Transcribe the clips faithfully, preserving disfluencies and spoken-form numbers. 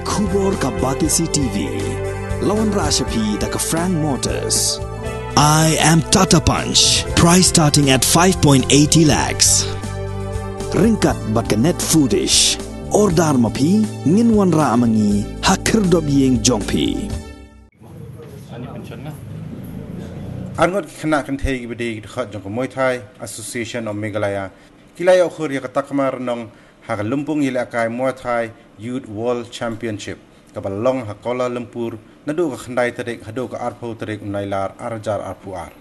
Khubor ka Batesi T V. La wanrah sha phi da ka Frank Motors. I am Tata Punch. Price starting at five point eighty lakhs. Ryngkat bad ka Net Foodish. Order ma phi, ngin wanrah ma ngi ha khyrdop ïing jong phi. Arngut ki khynnah kynthei kiba dei ki dkhot jong ka Muay Thai Association of Meghalaya ki la ïoh khur ïa ka takma rnong ha ka lympung ïalehkai Muay Thai Youth World Championship kaba long ha Kuala Lumpur naduh ka khyndai tarik haduh ka arphew tarik u Nailar ar hajar arphew ar.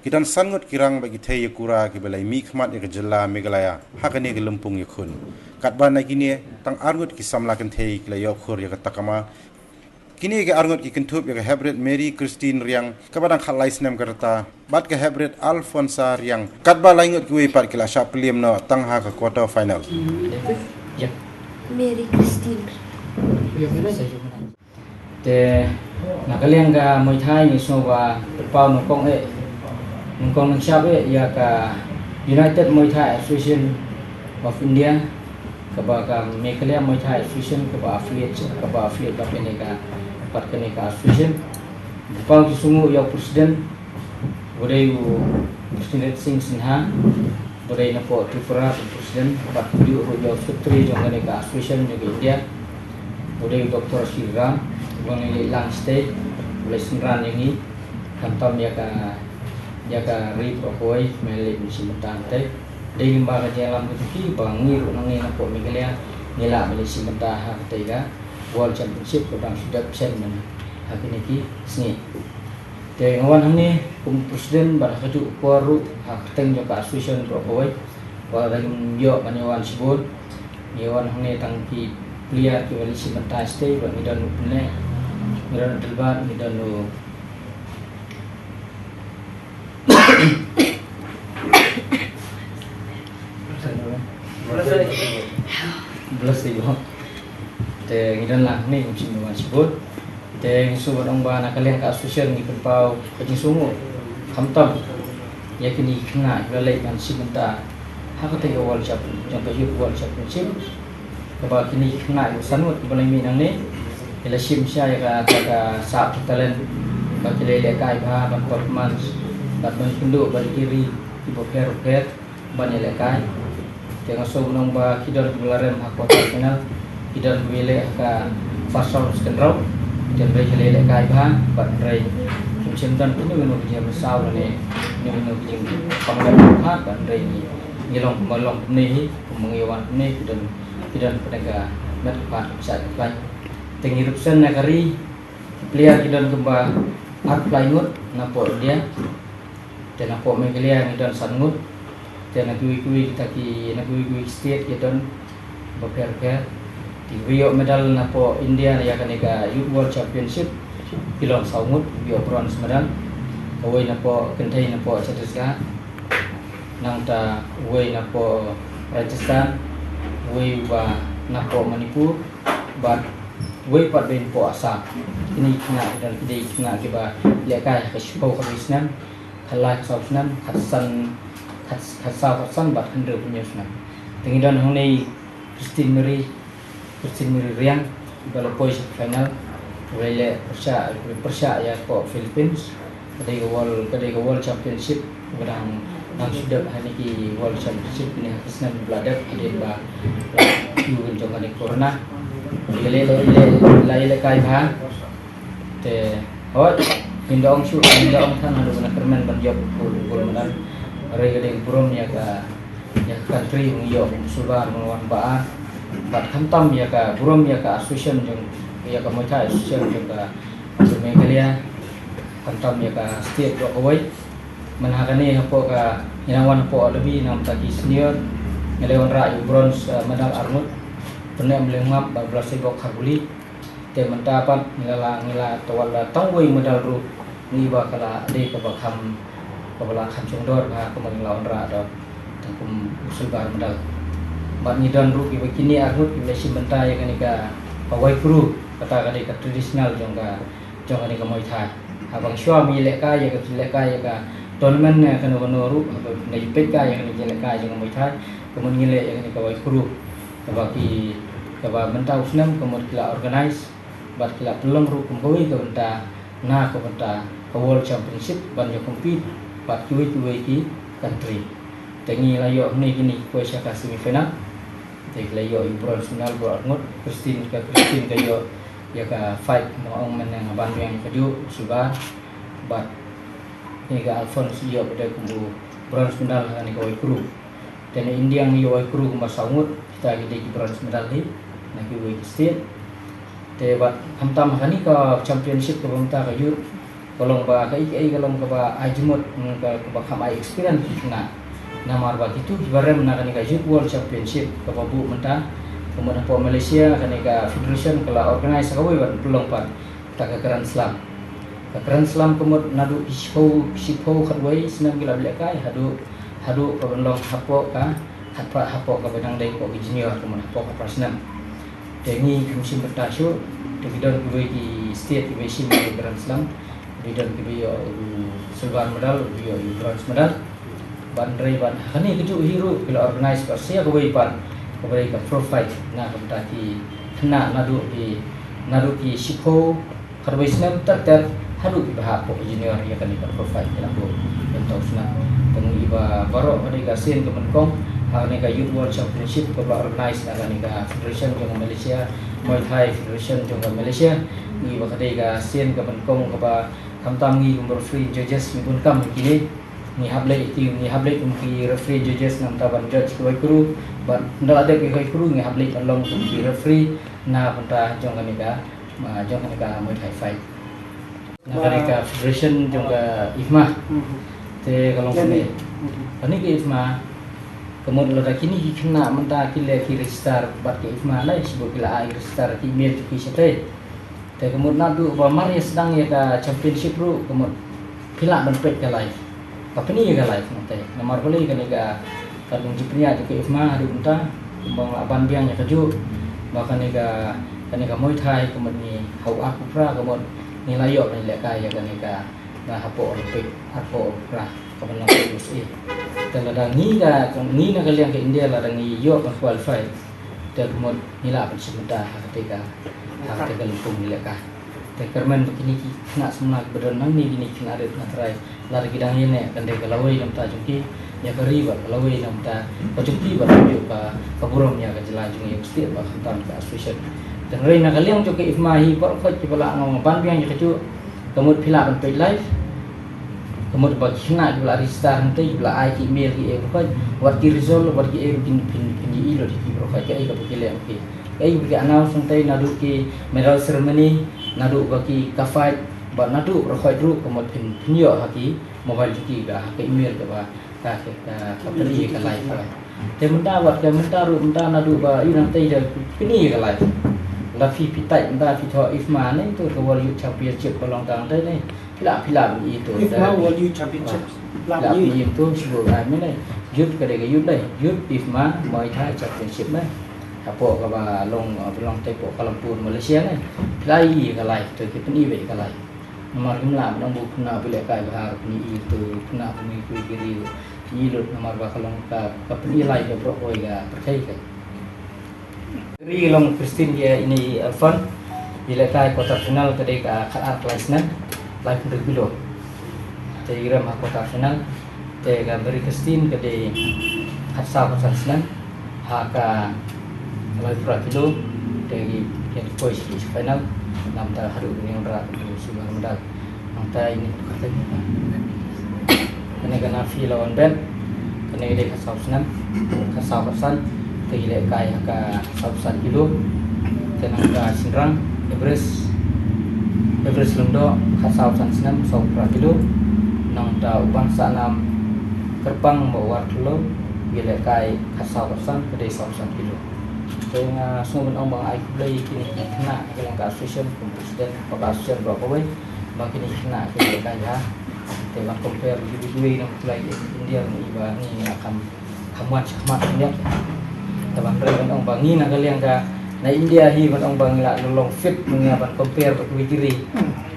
Ki don san ngut ki rang bad ki thei ïakura kiba la mihkhmat ïa ka jylla Meghalaya ha kane ka lympung ïakhun. Katba na kine tang arngut ki samla kynthei ki la ïoh khur ïa ka takma. Kine ki arngut ki kynthup ïa ka Heprit Mary Christine Riang kaba dang khatlai snem ka rta bad ka Heprit Alfonsa Riang, katba lai ngut kiwei pat ki la shah pynliem noh tang ha ka quarter final. Mary Christine. Te na ka liang ka Muay Thai ngi sngew ba pynpaw nyngkong eh, nyngkong nyngshap eh ïa ka United Muay Thai Association of India, kaba ka Meghalaya Muay Thai Association kaba affiliate, kaba affiliate bad kane ka, bad kane ka association. Pynpaw ki sngew ïa u president, ba dei u President Singh Sinha, ba dei napoh Tripura, u president, bad u ruh ïa u secretary jong kane ka association jong ka India, ba dei u Doctor Shri Ram, ba ngi leit lang state, ba leit synran ïa ngi, khamtam ïa ka, ïa ka ri baroh kawei, me leit mynsiem bynta te. Dei lyngba ka jingïalam ka jong ki, ba ngi ruh nangne napoh Meghalaya, ngi lah ban leit mynsiem bynta ha katei ka World Championship, kaba dang shu dep shen mynne ha kine ki sngi. Te nga wan hangne kum president bad ha kajuh ka por ruh ha kyrteng jong ka association baroh kawei. Wat la ngim ïoh ban ïa wan shibun. Ngi wan hangne tang ki player kiba leit mynsiem bynta shatei bad ngi don u Pynleh, ngi don u Dilbad, ngi don u Blessing. Te ngi don lang hangne ngim shym ïa wan shibun. Te ngi sngew ban ong ba na ka liang ka association ngi pynpaw ka jingsngew khamtam ïa kine ki khynnah kiba la leit ban shim bynta ha katei ka World Champion, jong ka Youth World Championship. Kaba kine ki khynnah kiba san ngut kiba la mih nangne, ki la shim sha ïa ka, ka, ka sap ka talent ba ki la lehkai bha ban performance, ban, ban kynduh bad ki ri kiba pher pher ban ïalehkai. Te nga sngew ban ong ba ki don kiba la rem ha quarter final, ki don kiba ïaleh ha ka first round, second round. Te hynrei ki la ïalehkai bha bad hynrei kim shym don kino kino ka jingmynsaw lane kino kino ka jingpang lem bad hynrei ngi, ngi long kumba long kumne hi, kumba ngi wan kumne, ki don, ki don pdeng ka met ka phad ka pisa ka pyrthei. Te ngi represent na ka ri, ki player ki don kumba arphew lai ngut napoh India. Te napoh Meghalaya ngi don san ngut. Te na kiwei kiwei kita ki, na kiwei kiwei ki state ki don bapher bapher. Te kiba ïoh medal napoh India ïa kane ka Youth World Championship ki long saw ngut, kiba ïoh bronze medal. Kawei napoh, kynthei napoh Chhattisgarh, nangta uwei napoh Rajasthan, uwei uba napoh Manipur, bad uwei pat ba napoh Assam. Kine ki khynnah ki don, ki dei ki khynnah kiba lehkai ha ka shiphew khatwei snem, khatlai khatsaw snem, khatsan, khat, khatsaw khatsan bad hynriew hynñiew snem. Te ngi don hangne i Christine Mary, Christine Mary Riang, iba la poi sha final, iba la leh pyrshah, pyrshah ïa ka Philippines. Ka dei ka World, ka dei ka World Championship ba dang, dang shu dep ha kine ki World Championship kine ha ki snem ba la dep hadien ba la ïoh jong kane ka corona. Ka leh, leh, leh, la ïalehkai bha. Te hooid, ngin da ong shuh, ngin da ong than haduh ba na kyrmen ban ïoh gold, gold medal. Hynrei ka dei ka burom ïa ka, ïa ka country, ngi ïoh silver, ngi wan ba ar. Bad khamtam ïa ka burom ïa ka association jong, ïa ka Muay Thai association jong ka Meghalaya, khamtam ïa ka state baroh kawei. Mynta ha kane hapoh ka, ngi nang wan hapoh Adobe, nangta ki senior, ngi la wanrah ïa u bronze, eh, medal arngut. Pyneh Mawlai Ngap bad Blessing Bok Kharbuli. Te mynta pat ngi la, la, ngi la tawal da tang wei medal ruh, ngi ba ka la dei kaba kham, kaba la kham shongdor bha, kumba ngi la wanrah da tang kum u silver medal. Bad ngi don ruh kiba kine arngut kiba la shim bynta ïa kane ka, ka wai kru, kata ka dei ka traditional jong ka, jong kane ka Muay Thai. Haba nga shuwa ma ngi lehkai ïa ka, lehkai ïa ka tournament ne kano kano ruh, haba nga ïa peit kai ïa kane ka lehkai jong ka Muay Thai, kumba ngi leh ïa kane ka wai kru. Kaba ki, Kaba mynta u snem ka mut ki la organize bad ki la pynlong ruh kum kawei ka bynta na ka bynta ka World Championship ban ïa compete bad kiwei kiwei ki country. Te ngi la ïoh hangne kine ki kwai sha ka semi final. Te ki la ïoh ïa u bronze medal baroh arngut. Christine, ka Christine ka ïoh ïa ka fight, mo ong mynne nga ban biang ïa kajuh, silver. Bad kane ka Alphonse ïoh pat kum u bronze medal ha kane ka wei crew. Te na India ngi ïoh wei crew kumba saw ngut, kita ki dei ki bronze medal hi na kiwei ki state. Te bad khamtam ha kane ka championship kaba mynta ka youth, ka long ba kaei kaei ka long kaba ai jingmut, mm, ka, kaba kham ai experience ki khynnah. Namar ba kitu kiba rem na kane ka Youth World Championship kaba buh mynta, ka mut hapoh Malaysia, kane ka federation ka la organize ha kawei ban pynlong pat kata ka Grand Slam. Ka Grand Slam ka mut naduh ki shiphew, shiphew khatwei snem ki la lehkai haduh, haduh kaban long hapoh ka khatphra, hapoh kaba dang dei hapoh ki junior, ka mut hapoh khatphra snem. Te ngi kham shim bynta shuh, te ki don kiwei ki state kiba shim ïa ka Grand Slam, ki don kiba ïoh u silver medal, kiba ïoh u bronze medal. Ban rei ban ha kane kajuh hi ruh ki la organize pat sa ïa kawei pat kaba dei ka pro fight na ka bynta ki khynnah naduh ki, naduh ki shiphew khatwei snem ter ter haduh kiba hap hapoh junior ïa kane ka pro fight ki la buh. Ïa uta u snem. Te ngi ba baroh ka dei ka sien ka nyngkong ha kane ka Youth World Championship kaba la organize na kane ka Federation jong ka Malaysia, Muay Thai Federation jong ka Malaysia. Ngi ba ka dei ka sien ka nyngkong kaba khamtam ngi kum referee judges ngi bun kam kine. Ngi hap leit ki, ngi hap leit kum ki referee judges na bynta ban judge ki wei crew, bad ynda la dep ki wei crew ngi hap leit ban long kum ki referee na bynta jong kane ka, ah, jong kane ka Muay Thai fight. Na kane ka federation jong ka IFMA. Mhm. Te ka long kane. Mhm. Kane ka IFMA, ka mut lada kine ki khynnah mynta ki leh ki register bad ka IFMA, lei shibun ki la ai register ki email jong ki shatei. Te ka mut naduh ba mar ïa sdang ïa ka championship ruh ka mut phi lah ban peit ka live. Ka pyni ïa ka live nangtei. Namar balei kane ka, ka long jingpynïaid jong ka IFMA haduh mynta. Kumba nga la ban biang ïa kajuh ba kane ka, kane ka Muay Thai ka mut ngi ha u arphew phra ka mut ngi la ïoh ban lehkai ïa kane ka, na hapoh Olympic arphew phra kaban long ka U S A. Te lada ngi ka, ngi na ka liang ka India lada ngi ïoh ban qualify, te ka mut ngi lah ban shim bynta ha katei ka, ha katei ka lympung ngi lehkai. Te kyrmen ba kine ki khynnah samla kiba don nangne, kine ki khynnah rit khynnah trai, lada ki dang ïaineh kan dei ka lawei na bynta jong ki ïa ka ri bad ka lawei na bynta ka jong ki bad ka, ka burom ïa ka jylla jong ngi, ïa ka state bad khamtam ka association. Te hynrei na ka liang jong ka IFMA hi baroh khoit kiba lah, nga ban biang ïa kajuh, ka mut phi lah ban peit live. Ka mut ba ki khynnah kiba la register hangtei, kiba la ai ki email kiei baroh khoit, wat ki result, wat kiei ruh phin, phin, phin ïohi lut ïa ki baroh khoit, kaei kaba ki leh ma ki. Kaei kaba ki announce hangtei naduh ki medal ceremony, naduh ba ki ka fight, bad naduh baroh khoit ruh ka mut phin, phin ïoh ha ki mobile jong ki, ka, ha ka email kaba ka, ka, ka, ka pyni ïa ka live ka. Te mynta wat ka mynta ruh mynta naduh ba ïa nangtei da pyni ïa ka live. Lada phi, phi type mynta phi thoh IFMA ne, to ka World Youth Championship ka long tang tei ne. Phi lah, phi lah ban ïohi to. IFMA World Youth Championship. Phi lah ban ïohi to, shibun ai mynne. Youth ka dei ka youth ne. Youth IFMA Muay Thai Championship ne. Hapoh kaba long, ba long tei hapoh Kuala Lumpur, Malaysia ne. Phi lah ïohi ïa ka live to, ki pyni beit ïa ka live. Namar kim lah ban ong ba u khynnah ba lehkai bha ruh phin ïohi to, u khynnah ba ngi, kiwei ki ri ruh phin ïohi lut namar ba ka long ka, ka pyni lai ka baroh kawei ka pyrthei ka. Ri ka long Christine, ïa ine i Alphonse, i lehkai quarter final ka dei ka khatar khlai snem, laiphew hynriew kilo. Te i rem ha quarter final. Te ka Mary Christine ka dei khatsaw khatsan snem ha ka laiphew phra kilo. Te ki, ki poi sha final. Namar ta haduh kane ka rat u silver medal. Nangta ine ka, kane ka Nafi Lawan Ben. Kane ka dei khatsaw snem, khatsaw khatsan. Te i lehkai ha ka sawphew san kilo. Te nangta shynrang Everest, Everest Lyngdoh, khatsaw san snem, sawphew phra kilo. Nangta u Bangsahnam Kyrpang bad u Warkhloo, i lehkai khatsaw khatsan, ka dei sawphew san kilo. Te nga sngew ban ong ba nga ai khublei ïa kine ki khynnah, ki long ka association, kum president ka association baroh kawei, ba kine ki khynnah ki lehkai bha. Te ban compare ïa kiwei kiwei na pyrthei India, ngi ba ngi la kham, kham wan shakhmat ngi. Te ban rei ban ong ba ngi na ka liang ka, na India hi ban ong ba ngi la long fit, ngi ban compare bad kiwei ki ri.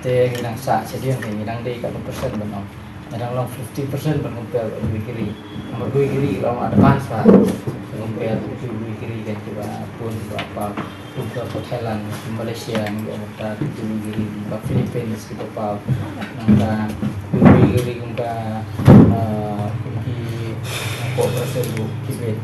Te ngi nang sah shadien, te ngi nang dei katno percent ban ong. Ngi nang long fifty percent ban compare bad kiwei ki ri. Namar kiwei ki ri ki long advance bha. Compare bad kiwei ki ri kan kiba pun ba pa. Ka pyrthei Thailand, Malaysia, ngi ong ta ki tu ki ri ba Philippines ki to paw. Nangta ki ri ki ri kum ka, ah, kum ki ko Brazil, kum Tibet.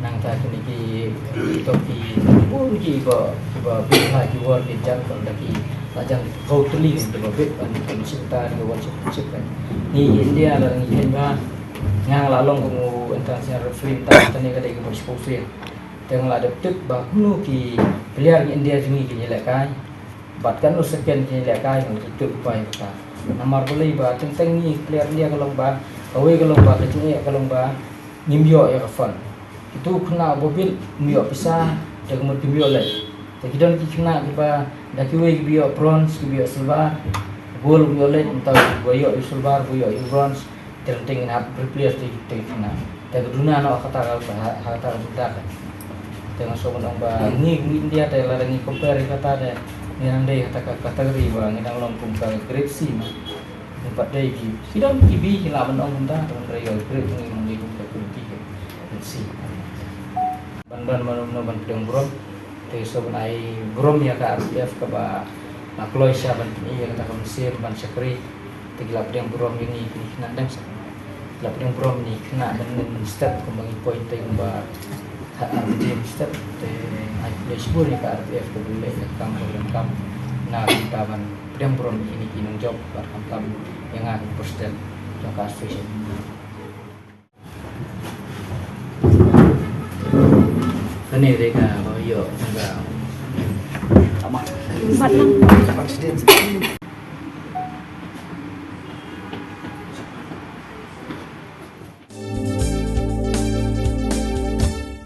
Nangta kine ki to ki bun ki ba ki ba bit ha ki war ki jang ko da ki la jang ko tli ki ba bit ban kan sita ki war sita. Ni India la ngi hen ba nga la long kum international referee ta ta ni ka dei ki ba sipok sir. Te nga la dep tip ba kumno ki player ngi India jong ngi ki lehkai. Bad katno second ki lehkai ngi tip ba ïa kata. Namar balei ba teng teng ngi player India ka long ba kawei ka long ba ka jingeh ka long ba ngim ïoh ïa ka fund. Kitu khynnah ba bit ngim ïoh pisa te ka mut kim ïoh leh. Te ki don ki khynnah kiba da kiwei kiba ïoh bronze kiba ïoh silver. Gold ba ïoh leh, mynta ba ïoh ïa silver ba ïoh ïa bronze. Te teng ngin hap replace te te khynnah. Te ka duna noh kata ka ha kata ka duna ka. Te nga sngewbha ban ong ba ngi ngi India te lada ngi compare kata te ngi nang dei kata ka category ba ngi nang long kum ka grade C ma. Ngi pat dei ki ki dang ki B ki lah ban ong kumta te ngi dei grade ngi ngi kum ka grade C. Ban ban ban ban pdiang burom. Te sngewbha ban ai burom ïa ka R P F kaba la kloi sha ban pyni ïa kata ka mynsiem ban shakri. Te ki la pdiang burom ïa ngi kine ki khynnah dang sa. Ki la pdiang burom ïa ngi khynnah ban nym step kumba ngi poi te kumba ha ar bajing step te ai pdiang shibun ïa ka R P F ka bun leh ïa ka kam ka bun kam. Na kumta ban pdiang burom ïa kine ki nongjop bad khamtam ïa nga kum president jong ka association. Kane dei ka ba ïoh ka. Mat lang.